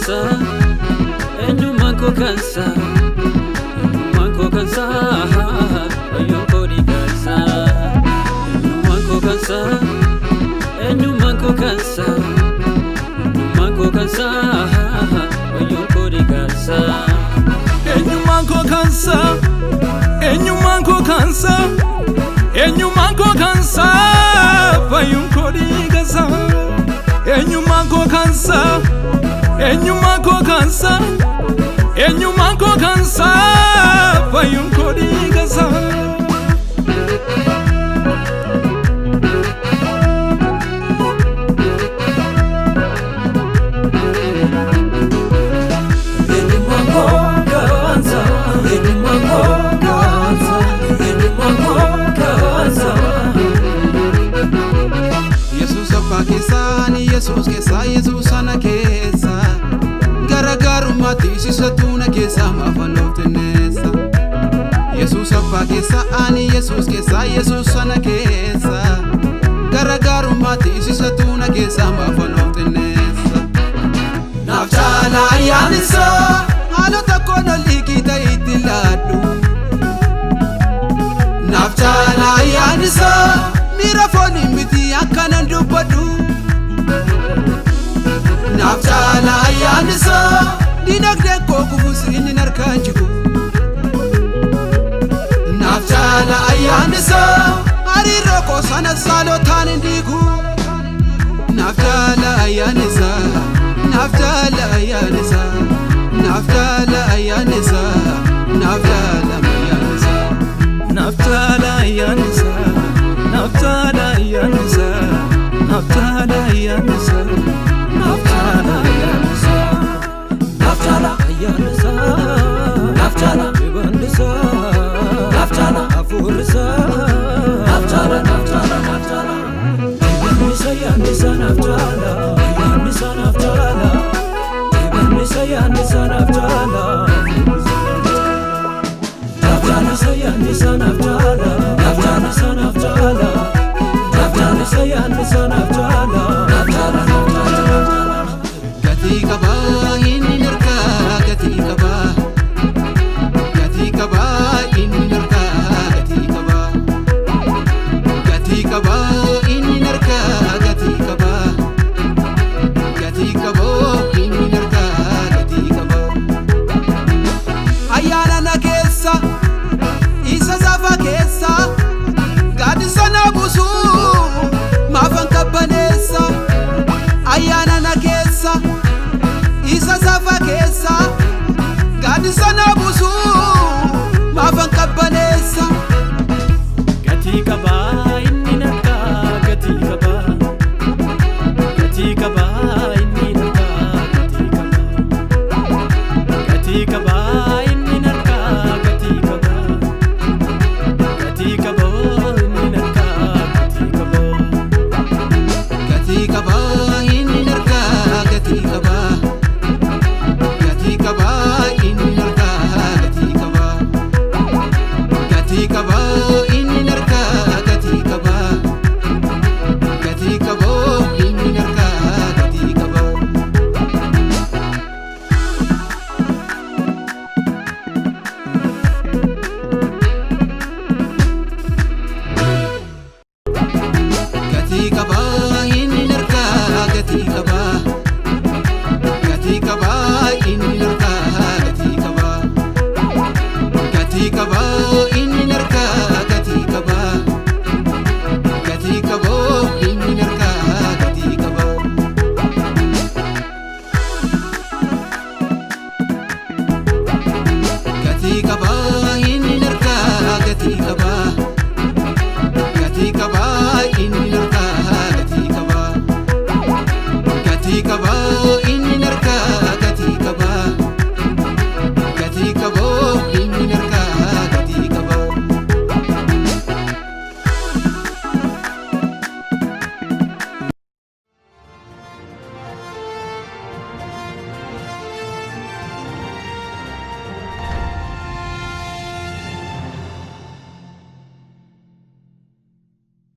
kansa, eenyummaan koo kansa, eenyummaan koo kansa, wayyoon koo dhiigansa. Eenyummaan koo kansa, eenyummaan koo kansa, eenyummaan koo kansa, wayyoon koo dhiigansa. Eenyummaan koo kansa, eenyummaan koo kansa, eenyummaan koo kansa, fayyuun koo dhiigasa. Eenyummaan koo kansa, eenyummaan koo kansa, eenyummaan koo kansa, fayyuun koo dhiigasa. Eenyummaan koo kansa, eenyummaan koo kansa, eenyummaan koo kansa. Yesuus abbaa keessaan, Yesuus keessaa, Yesuus ana keessa. Garaagarummaatti isisatu na keessa maafan of xinneessa. Yesuus abbaa keessa ani, Yesuus keessaa, Yesuus ana keessa. Garaagarummaatti isisatu na keessa maafan of xinneessa. Naaf caalaa ayyaannisaa haalota koon olii kiita itti laadhu. Naaf caalaa ayyaannisaa miira fooniin miti akkanan dubbadhu. Naaf caalaa ayyaannisaa dinagdeen koo kufus inni harkaan jiru. Naaf caalaa ayyaannisaa hariiroo koo sana saalotaan hin diigu. Naaf caalaa ayyaannisaa, naaf caalaa ayyaannisaa, naaf caalaa ayyaannisaa, naaf caalaa ayyaannisaa. Naaf caalaa ayyaannisaa, naaf caalaa ayyaannisaa, naaf caalaa ayyaannisaa, naaf caalaa ayyaannisaa. Naaf caalaa ayyaannisaa, naaf caalaa dhibannisaa, naaf caalaa hafuurrisaa, naaf caalaa, naaf caalaa, naaf caalaa. Dhibannisaa yaannisaa naaf caalaa, ayyaannisaa naaf caalaa, dhibannisaa yaannisaa naaf caalaa. Naaf caalaa yaannisaa naaf caalaa, naaf caalaa, naaf caalaa, naaf caalaa yaannisaa naaf caalaa, naaf caalaa, naaf caalaa, naaf caalaa. Gatii qabaa inni harkaa, gatii qabaa. Gatii qabaa inni harkaa, gatii qabaa. Gatii qabaa inni harkaa, gatii qabaa. Gatii qaboo inni harkaa, gatii qabaa. Ayyaana na keessa, isa safa keessa, gaaddisa na buusu, maafan qabbaneessa. Ayyaana na keessa, isa safa keessa, gaaddisa na buusu, maafan qabbaneessa. Gatii qabaa inni narkaa, gatii qabaa. Gatii qabaa inni narkaa, gatii qabaa. Gatii qabaa inni narkaa, gatii qabaa. Gatii qabaa inni narkaa, gatii qabaa. Gatii qabaa inni harkaa, gatii qabaa. Gatii qabaa inni harkaa, gatii qabaa. Gatii qabaa inni harkaa, gatii qabaa. Gatii qaboo inni harkaa, gatii qabaa. Gatii qabaa inni harkaa, gatii qabaa. Gatii qabaa.